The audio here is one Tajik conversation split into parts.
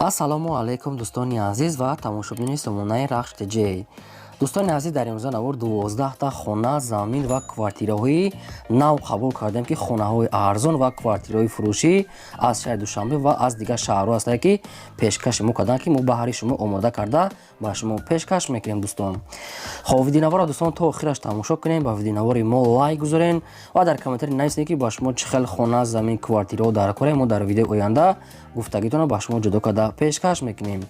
Ассалому алайкум, дӯстони азиз ва тамошобинони сомонаи Рахш ТЖ. Дӯстони азиз, дар имрӯза навор 12та хона, замин ва квартираҳои нав қабул кардем, ки хонаҳои арзон ва квартираҳои фурӯшӣ аз шаҳри Душанбе ва аз дигар шаҳрҳо ҳастанд, ки пешкаши мо карданд, ки мо баҳри шумо омода карда ба шумо пешкаш мекунем, дӯстон. Хоб, видеонаворро, дӯстон, то охираш тамошо кунем, ба видеонавори мо лайк гузорен ва дар комментарий нависед, ки ба шумо чӣ хел хона, замин, квартираҳо дар корем. Мо дар видеои оянда гуфтагитонро ба шумо ҷудо карда пешкаш мекунем.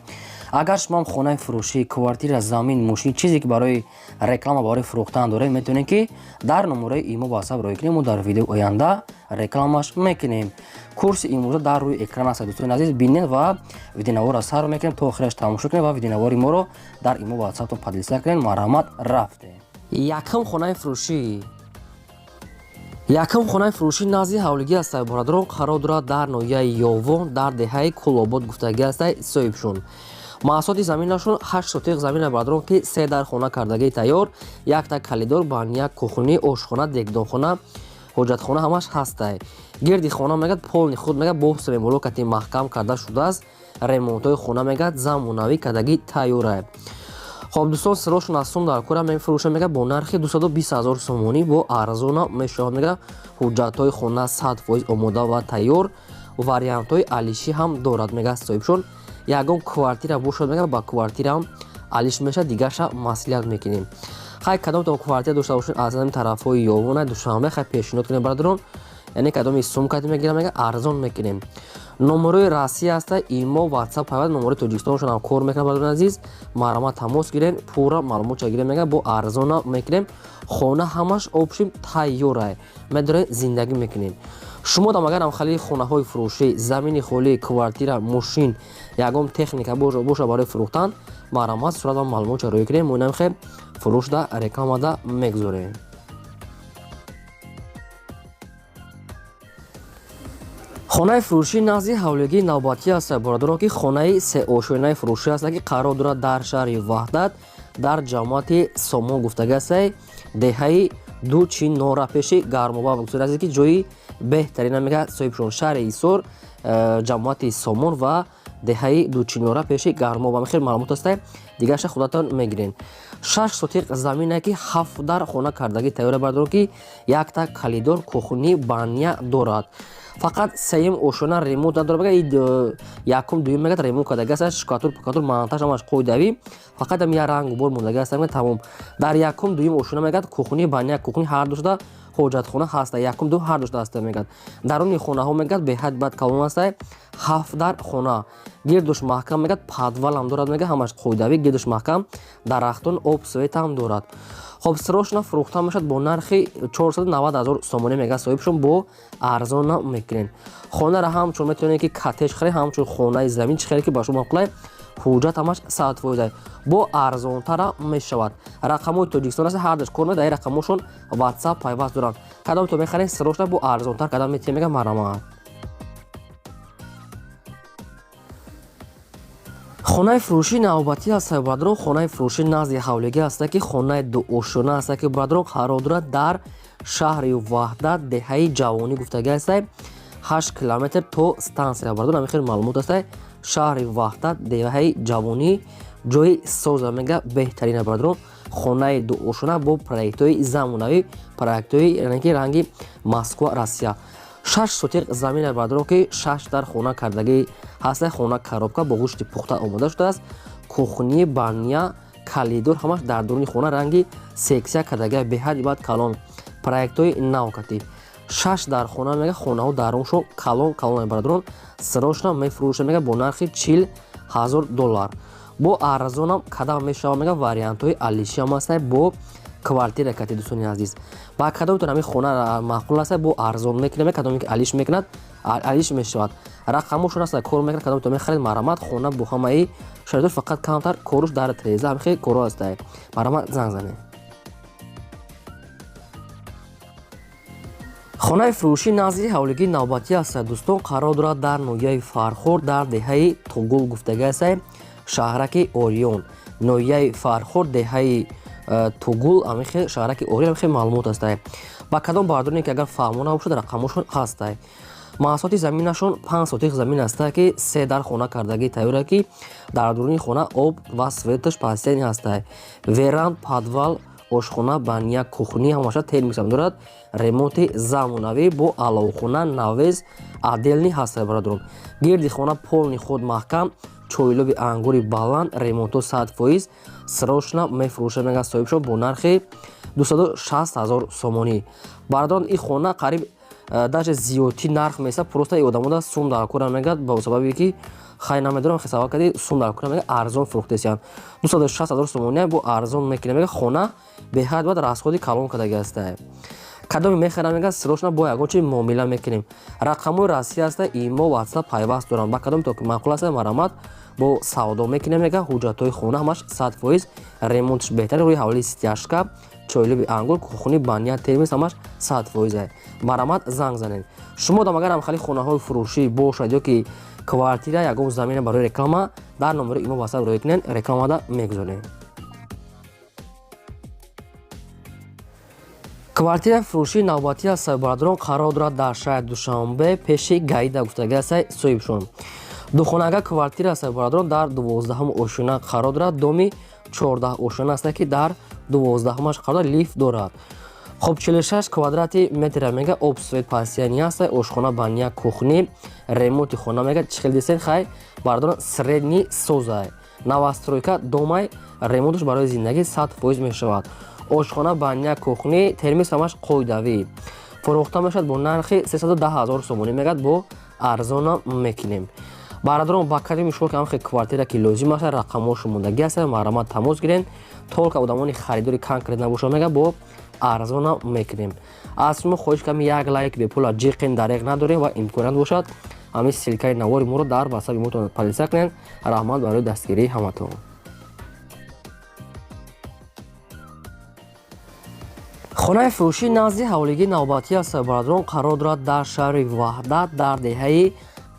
Агар шумоам хонаи фурӯшӣ, квартира, замин, мошин, чизе ки барои реклама, барои фурӯхтан доред, метавонед, ки дар номерои имо, ватсап роҳӣ кунем, мо дар видеои оянда рекламаш мекунем. Курси имрӯза дар рӯи экран аст, дӯстони азиз, бинед ва видеонаворро сар мекунем, то охираш тамошо кунем ва видеонавори моро дар имо, ватсаптон поделиться кунед. Марҳамат, рафтем. Якум хонаи фурӯшӣ. Якум хонаи фурӯшӣ назди ҳавлигӣ аст, бародарон, қарор дорад дар ноҳияи Ёвон, дар деҳаи Кулобод гуфтагӣ аст соҳибшон. Маҳсулоти заминашон 8 сотиқ замина, бародарон, ки се дар хона кардагии тайёр, якта калидор, баня, кухни, ошхона, дегдонхона, ҳоҷатхона ҳамаш ҳастай. Гирди хона мегӯяд, полный худ мегӯяд, бо сементблокати маҳкам карда шудааст. Ремонтҳои хона мегӯяд, замонавӣ кардагӣ тайёра. Хоб, дӯстон, сирошон аз сум дар кора мефурӯша, мегӯяд, бо нархи 220 000 сомонӣ, бо арзона мешавад, мегӯяд. Ҳуҷҷатҳои хона 100% омода ва тайёр, вариантҳои алишӣ ҳам дорад, мегӯяд соҳибшон. Ягон квартира бошад, мегӯяд, ба квартираам алиш мешавад, дигарша маслиҳат мекунем. Хай, кадомтон квартира дошта бошед аз ҳамин тарафҳои Ёвона, Душанбе, хай, пешниҳод кунем, бародарон. Яъне кадоми сумкати мегирам, мега, арзон мекунем. Номерои Россия аста, имо, ватсап пайваст, номерои Тоҷикистоншон ҳам кор мекунад. Бародарони азиз, марҳамат, тамос гирен, пурра маълумотша гирем, мега, бо арзона мекунем. Хона ҳамаш общем тайёрай, медорем, зиндагӣ мекунем. Шумо дам агар ҳамхали хонаҳои фурӯшӣ, замини холӣ, квартира, мошин, ягон техника боша барои фурӯхтан, марҳамат, сурат ва маълумотша рӯй кунем, мо инамхе фурӯшда, рекламада мегузорем. Хонаи фурӯшӣ назди ҳавлигии навбатӣ аст, бародарон, ки хонаи сеошёнаи фурӯшӣ аст, ки қарор дорад дар шаҳри Ваҳдат, дар ҷамоати Сомон гуфтагӣ астай, деҳаи Дучинора, пеши Гармоба гуфтагӣ, ки ҷои беҳтарина, мегӯяд соҳибшон. Шаҳри Ҳисор, ҷамоати Сомон ва деҳаи Дучинора, пеши Гармоба. Хеле маълумот ҳастай, дигарша худатон мегирен. 6 сотиқ замине, ки ҳафт дар хона кардагӣ тайёра, бародарон, ки якта калидор, кухни, баня дорад. Фақат сеюм ошёна ремонт надорад, мега, якум, дуюм, мегӯяд, ремонт кардаги аст, штукатур, пукатур, монтаж ҳамаш қоидавӣ, фақат ам як рангу бор мондаги аст, тамом. Дар якум, дуюм ошёна, мегӯяд, кухни, баня, кухни ҳар душта, ҳоҷатхона ҳаста, якум, ду ҳар душта ҳаста, мегӯяд. Даруни хонаҳо, мегӯяд, беҳад бад калон аста, ҳафт дар хона, гирдуш маҳкам, мегӯяд, подвалам дорад, мегӯяд, ҳамаш қоидавӣ, гирдуш маҳкам, дарахтон, об, светам дорад. Хоб, срочно фурӯхта мешавад бо нархи 490 ҳазор сомонӣ, мегӯяд соҳибшон, бо арзона мекунед. Хонаро ҳамчун метавонед, ки коттедж харед, ҳамчун хонаи замин, чӣ хеле ки ба шумо қулай. Ҳуҷҷат ҳамаш 100%, бо арзонтара мешавад. Рақамҳои Тоҷикистон аст, ҳардаш кор дар рақамҳошон ватсап пайваст доранд. Кадом то мехаред, срочно бо арзонтар кадам метиҳем, мегӯяд, марҳамат. Хонаи фурӯшии навбатӣ аст, бародарон. Хонаи фурӯшӣ назди ҳавлигӣ аст, ки хонаи дуошёна аст, ки, бародарон, қарор дорад дар шаҳри Ваҳдат, деҳаи Ҷавонӣ гуфтагӣ аст, 8 километр то стансия. Бародарон, ҳамин хел маълумот аст. Шаҳри Ваҳдат, деҳаи Ҷавонӣ, ҷои соза, мега, беҳтарина, бародарон. Хонаи дуошёна бо проектҳои замонавӣ, проектҳои ки ранги Москва, Россия. 6 сотиқ замина, бародарон, ки шаш дар хона кардагӣ ҳаста. Хона коробка бо гӯшти пухта омода шудааст, кухни, баня, калидор ҳамаш дар дуруни хона, ранги сексия кардагӣ, беҳади баъд калон, проектҳои навкатӣ. Шаш дар хона, мега, хонаҳо даруншо калон калон, бародарон. Срочно мефурӯша, мега, бо нархи 40 000 доллар, бо арзонам кадам мешава, мега, вариантҳои алишиам ҳаста бо квартира кати. Дӯстони азиз, ба кадомтон ҳамин хона маъқул аст, бо арзон мекунем. Кадоме ки алиш мекунад, алиш мешавад. Рақамошон аст, кор мекунад. Кадомтон мехаред, марҳамат. Хона бо ҳамаи шароитош, фақат камтар коруш дар треза, ҳамин хел коро аст. Марҳамат, занг занед. Хонаи фурӯшӣ назди ҳавлигии навбатӣ аст, дӯстон, қарор дорад дар ноҳияи Фархор, дар деҳаи Тугул гуфтагӣ аст, шаҳраки Ориён. Ноҳияи Фархор, деҳаи Тугул, ҳамин шаҳраки Ориён, ҳамин маълумот аст. Ба кадом бардоре ки агар фаҳмо набошад, рақамошон ҳастай. Маҳсулоти заминашон 5 сотих замин аста, ки се дар хона кардагӣ тайёра, ки дар дуруни хона об ва светаш постоянный ҳаста. Веранд, подвал, ошхона, баня, кухня ҳамаша термиксам дорад. Ремонти замонавӣ бо аловхона, навес отдельный ҳаста, бародарон. Гирди хона полный худ маҳкам, чойлоби ангури баланд, ремонто 100%. Срочно мефурӯшад, мега соҳибшо, бо нархи 260 ҳазор сомонӣ. Бародарон, ин хона қариб даже зиёдтӣ нарх меса, просто и одамода сум дар кора мегад, ба сабабе ки хай намедонам, хисава кади сум дар кора мега, арзон фурӯхтесиян. 260 ҳазор сомонӣ бо арзон мекунем, мега. Хона беҳад бад расходи калон кардаги аста. Кадоме мехарам, мега, срочно бо ягон чи муомила мекунем. Рақамҳои Россия аста, имо, ватсап пайваст дорам. Ба кадоме то ки маъқул аста, марамат, бо савдо мекунем, мега. Ҳуҷҷатҳои хона ҳамаш 100%, ремонтш беҳтар, рӯи ҳавлии стяжка, чойлоби ангур, кухни, баня, термис ҳамаш 100%. Марамат, занг занед. Шумо дам агар ҳамхали хонаҳои фурӯшӣ бошад ё ки квартира, ягон замина барои реклама, дар номери имо, ватсап роӣ кунед, рекламада мегузорем. Квартираи фурӯшии навбатӣ аст, бародарон, қарор дорад дар шаҳри Душанбе, пеши Гаида гуфтагӣ аст соҳибшон. Духонага квартира аст, бародарон, дар 12-ум ошёна қарор дорад. Доми 14 ошёна аст, ки дар 12-умаш қарор дорад, лифт дорад. Хоб, 46 квадрати метра, мега, об, свет постоянный аст, ошхона, баня, кухня. Ремонти хона, мега, чӣ хел дисен, хай, бародарон, средний созай, новостройка домай, ремонташ барои зиндагӣ 100% мешавад. Ошхона, баня, кухня, термис ҳамаш қоидавӣ. Фурӯхта мешавад бо нархи 310 ҳазор сомонӣ, мегӯяд, бо арзона мекунем. Бародарон, ба кадоми шумо ки ҳамхе квартира ки лозим аст, рақамҳошо мондагӣ аст, марҳамат, тамос гирен. Только одамони харидори конкрет набошад, мега, бо арзона мекунем. Аз шумо хоҳиш кардам, як лайк бепула ҷиқен, дареғ надорем ва имконият бошад, ҳамин ссылкаи навори моро дар ватсаби мотон поделиться кунед. Раҳмат барои дастгирии ҳаматон. Хонаи фурӯшӣ назди ҳавлигии навбатӣ аст, бародарон, қарор дорад дар шаҳри Ваҳдат, дар деҳаи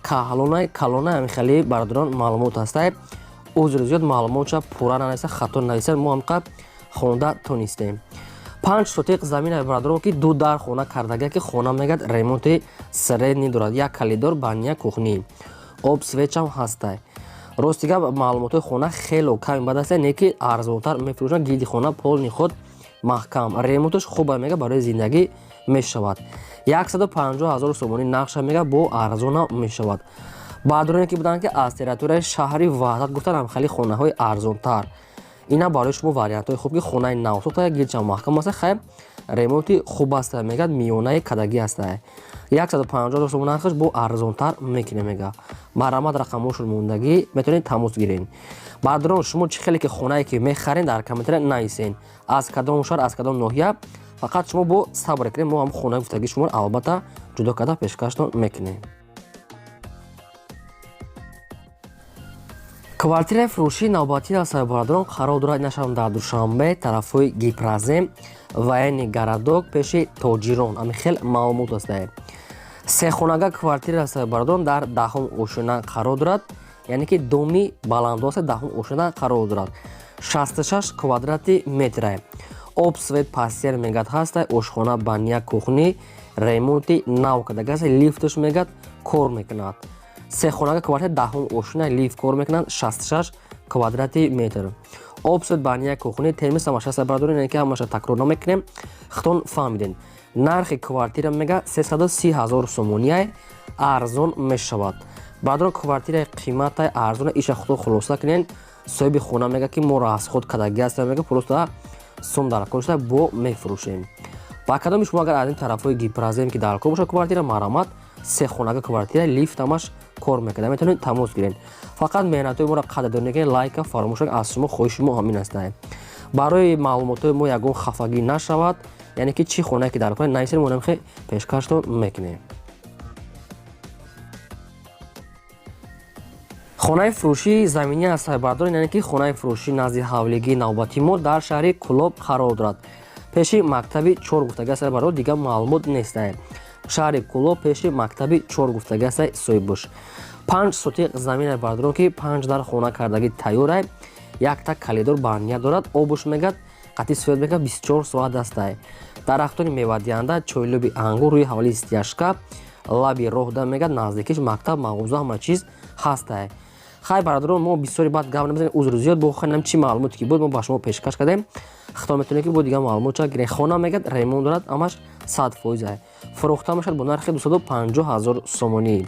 Каҳлонаи Калонаи. Ҳамин хеле, бародарон, маълумот ҳастай. Узри зиёд, маълумотша пурра нанависа, хато нависад, мо ҳамқадр хонда тонистем. 5 сотиқ замина, бародарон, ки ду дар хона кардага, ки хона, мегӯяд, ремонти средний дорад, як коридор, баня, кухня, об, светчам ҳастай. Рости гап, маълумотҳои хона хело ками бад аст, не ки арзонтар мефурӯшанд. Гирди хона полный худ маҳкам, ремонташ хуба, мега, барои зиндагӣ мешавад. 150 ҳазор сомонӣ нақша, мега, бо арзона мешавад. Баъдроне ки буданд, ки аз территорияи шаҳри Ваҳдат гуфтан, ҳамхели хонаҳои арзонтар, ина барои шумо вариантҳои хуб, ки хонаи навсохта, гирчам маҳкам аст, хай, ремонти хуб аст, мегӯяд, миёнаи кадагӣ аст. 150 ҳазор сомон нархаш, бо арзонтар мекунем, мега. Марҳамат, рақамҳошон мондагӣ, метавонед тамос гиред. Бародарон, шумо чӣ хеле ки хонае ки мехарен, дар комментария нависен, аз кадом шаҳр, аз кадом ноҳия. Фақат шумо бо сабр кунед, мо ҳам хонаи гуфтагии шуморо албатта ҷудо карда пешкаштон мекунем. Квартираи фурӯшии навбатӣ аст, бародарон, қарор дорад нашавам дар Душанбе, тарафҳои Гипразем, военный городок, пеши тоҷирон. Ҳамин хел маълумот аст. Сехонага квартира аст, бародарон, дар 10-ум ошёна қарор дорад, яъне ки доми баландо аст, 10-ум ошёна қарор дорад, 66 квадрати метра. Об, свет постоянный, мегӯяд, ҳаста, ошхона, баня, кухня, ремонти нав кардага аст, лифташ, мегӯяд, кор мекунад. Сехонага квартира, 10-ум ошёна, лифт кор мекунад, 66 квадрати метр, об, свет, баня, кухня, термис ҳамаш аст. Бародарон, яъне ки ҳамаша такрор намекунем, худтон фаҳмидем. Нархи квартира, мега, 330 ҳазор сомония, арзон мешавад. Бародарон, квартираи қиматай арзона, иша худо хулоса кунед. Соҳиби хона мега, ки моро аз худ кардагӣ аст, мега, просто сум дар кор шуда, бо мефурӯшем. Ба кадоми шумо агар аз ин тарафҳои Гипразем ки дар кор бошад квартира, марҳамат, се хонага квартира, лифт ҳамаш кор мекунад, метавонед тамос гиред. Фақат меҳнатҳои моро қадрдонӣ кунед, лайка фаромӯш накунед. Аз шумо хоҳиши мо ҳамин аст. Барои маълумотҳои мо ягон хафагӣ нашавад, яъне ки чӣ хонае ки дар кор, нависед, мо намхе пешкаштон мекунем. Хонаи фурӯшии заминӣ аст, бародарон, яъне ки хонаи фурӯшӣ назди ҳавлигии навбати мо дар шаҳри Кӯлоб қарор дорад, пеши мактаби чор гуфтагӣ аст. Бародар, дигар маълумот нест. Шаҳри Кӯлоб, пеши мактаби чор гуфтагӣ аст соҳиббош. 5 сотиқ замина, бародарон, ки панҷ дар хона кардагӣ тайёрай, якта коридор, баня дорад, обуш, мегӯяд, қатъи свет, мегӯяд, 24 соат астай. Дарахтони мевадиҳанда, чойлоби ангур, рӯи ҳавлии стяжка. Лаби роҳда мега, наздикиш мактаб, мағоза, ҳама чиз ҳастай. Хай, бародарон, мо бисёри баъд гап намезанем, узр зиёд. Бо ханам чӣ маълумоте ки буд, мо ба шумо пешкаш кардем. Хато метавонед, ки бо дигар маълумот ча гиред. Хона мегад ремонт дорад, ҳамаш 100%. Фурӯхта мешавад бо нархи 250 ҳазор сомонӣ.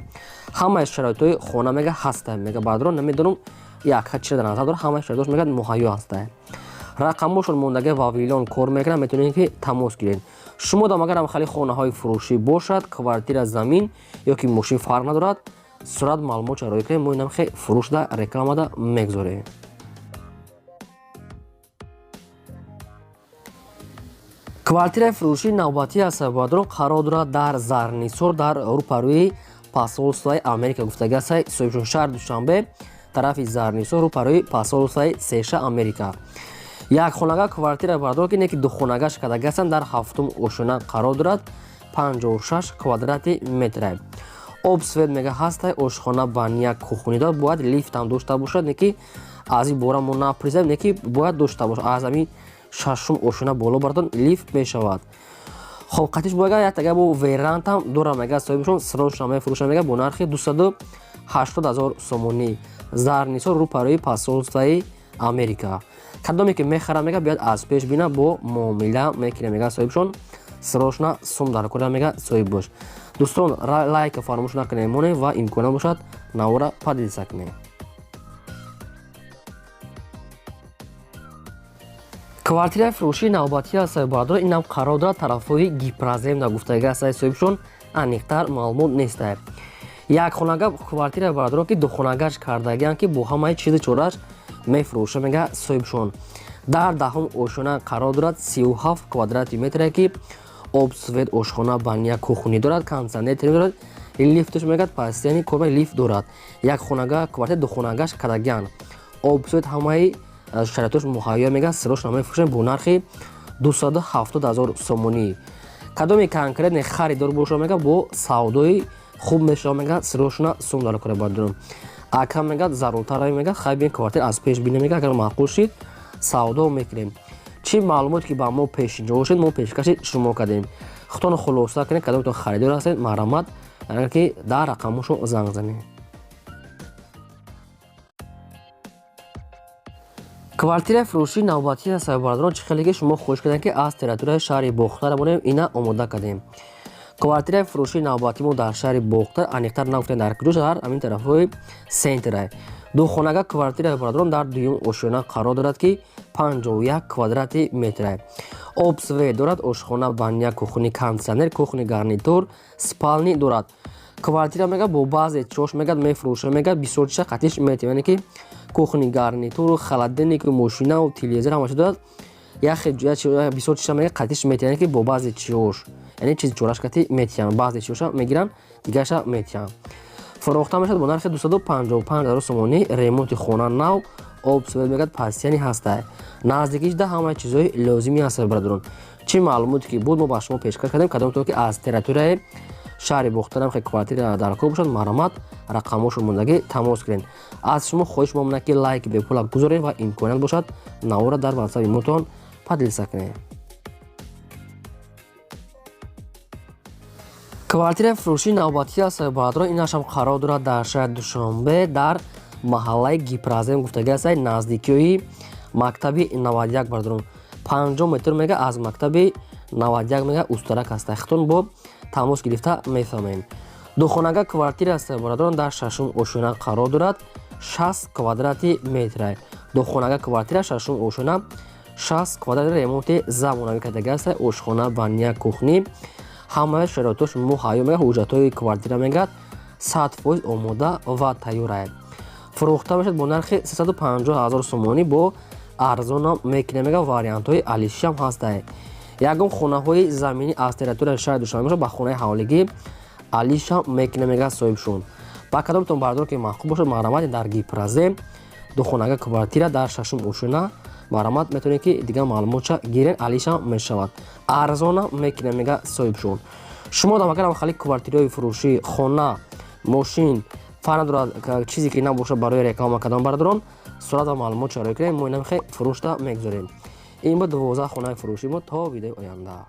Ҳамаи шароитҳои хона мега ҳастай. Мега, бародарон, намедонам, як чиро дар назар дорад, ҳамаи шароитош мегад муҳайё ҳастай. Рақамошон мондаги, Вавилон кор мекунад, метавонед ки тамос гиред. Шумо дам агарам хали хонаҳои фурӯшӣ бошад, квартира, замин ё ки мошин, фарқ надорад, сурат маълумот чароӣ кунем, мо инам хе фурӯшда рекламада мегузорем. Квартираи фурӯшии навбатӣ аст, бародарон, қарор дорад дар Зарнисор, дар рӯпарӯи посольствои Америка гуфтаги аст соҳибшон. Шаҳри Душанбе, тарафи Зарнисор, рӯпарӯи посольствои США Америка. Як хонага квартира, бародарон, ки не ки духонагаш кардаги ҳастанд, дар ҳафтум ошёна қарор дорад, 56 квадрати метра. Об, свет мега ҳастай, ошхона, баня, кухни дорад. Бояд лифтам дошта бошад, не ки аз ин бора мо напризаем, не ки бояд дошта бошад. Аз ҳамин шашум ошёна боло бардон лифт мешавад. Хоб, қатиш бояд як тага бо верантам дора мега соҳибшон. Срочно мефурӯша мега бо нархи 280 ҳазор сомонӣ. Зарнисор, рӯпарӯи посольствои Америка. Кадоме ки мехара мега, биёд аз пеш бина, бо муомила мекунем мега соҳибшон. Срочно сум дар кора мега соҳиб бош. Дӯстон, лайка фаромӯш накунем, монем ва имкона бошад, навора поделиться кунем. Квартираи фурӯшии навбатӣ аст, бародарон, инам қарор дорад тарафҳои Гипроземна гуфтаги аст соҳибшон, аниқтар маълумот нестай. Як хонага квартира, бародарон, ки духонагаш кардагианд, ки бо ҳамаи чизи чораш мефурӯша мега соҳибшон. Дар даҳум ошёна қарор дорад, 37 квадрати метре, ки об, свет, ошхона, баня, кухни дорад, кондиционер дорад, лифтш мегад постоянный корма лифт дорад. Як хонага квартира духонагаш кардагианд, об, свет, ҳамаи шароитош муҳайё мега. Срочно мефурӯшем бо нархи 270 ҳазор сомонӣ. Кадоме конкретный харидор боша мега, бо савдои хуб мешава мега. Срочно сум дар кора, бардорам ака мега, заруртара мега. Хай, бин, квартира аз пеш бине мега, агар маъқул шид, савдо мекунем. Чӣ маълумоте ки ба мо пешинҷо бошед, мо пешкаши шумо кардем. Худтон хулоса кунед. Кадометон харидор ҳастед, марҳамат, агар ки дар рақамошон занг занед. Квартираи фурӯшии навбатӣ аст, бародарон. Чӣ хеле ки шумо хоҳиш кардем, ки аз территорияи шаҳри Бохтар монем, ина омода кардем. Квартираи фурӯшии навбатӣ мо дар шаҳри Бохтар, аниқтар нагуфтем дар куҷо, дар ҳамин тарафҳои центрай. Духонага квартираи, бародарон, дар дуюм ошёна қарор дорад, ки 51 квадрати метрай. Об, свет дорад, ошхона, баня, кухни, кондиционер, кухни гарнитур, спальни дорад. Квартира мега бо баъзе чош мегад мефурӯша мега, бисёр чиша қатиш метем, яъне ки кухни гарнитуру, холодильнику, мошинау, телевизор, ҳама чиз дорад. Бисёр чиша мега қатиш метиҳанд, яъне ки бо баъзе чиош, яъне чизи чораш кати метиҳанд, баъзе чиоша мегиранд, дигараша метиҳанд. Фурӯхта мешавад бо нархи 255 ҳазор сомонӣ. Ремонти хона нав, об, свет мегӯяд постоянный ҳастай, наздикиш да ҳамаи чизҳои лозимӣ ҳастад. Бародарон, чӣ маълумоте ки буд, мо ба шумо пешкаш кардем. Кадомтон ки аз территорияи шаҳри Бохтарам хе квартира дар кор бошад, марҳамат, рақамҳошо мондагӣ, тамос кунед. Аз шумо хоҳиш мемонад, ки лайк бепула гузоред ва имконият бошад, навора дар ватсапи мотон поделиться кунед. Квартираи фурӯшии навбатӣ аст, бародарон, инашам қарор дорад дар шаҳри Душанбе, дар маҳаллаи Гипрозем гуфтагӣ аст, наздикиҳои мактаби 91. Бародарон, 50 метр мега аз мактаби 91 мега устарак аст. Хитон бо тамос гирифта мефаҳмем. Духонага квартира аст, бародарон, дар шашум ошёна қарор дорад, 60 квадрати метра. Духонага квартира, шашум ошёна, 60 квадрат, ремонти замонавӣ кардагӣ аст, ошхона, баня, кухни, ҳамаи шароитош муҳайё мега. Ҳуҷҷатҳои квартира мегӯяд 100% омода ва тайёр. Фурӯхта мешавад бо нархи 350 ҳазор сомонӣ, бо арзонам мекунем мега, вариантҳои алишиам ҳастай. Ягон хонаҳои заминӣ аз территорияи шаҳри Душанбе бошад, ба хонаи ҳавлигӣ алишам мекунем мега соҳибшон. Ба кадомтон, бардор, ки маъқул бошад, марҳамат, дар Гипрозем духонага квартира дар шашум ошёна, марҳамат, метавонед ки дигар маълумотша гирен, алишам мешавад, арзонам мекунем мега соҳибшон. Шумо дам агарам хали квартираҳои фурӯшӣ, хона, мошин, фарқ надорад, чизе ки набошад барои реклама кардан, бародарон, сурат ва маълумот чароӣ кунем, мо инам хе фурӯшта мегузорем. Ин буд 12 хонаи фурӯшӣ мо. То видеои оянда.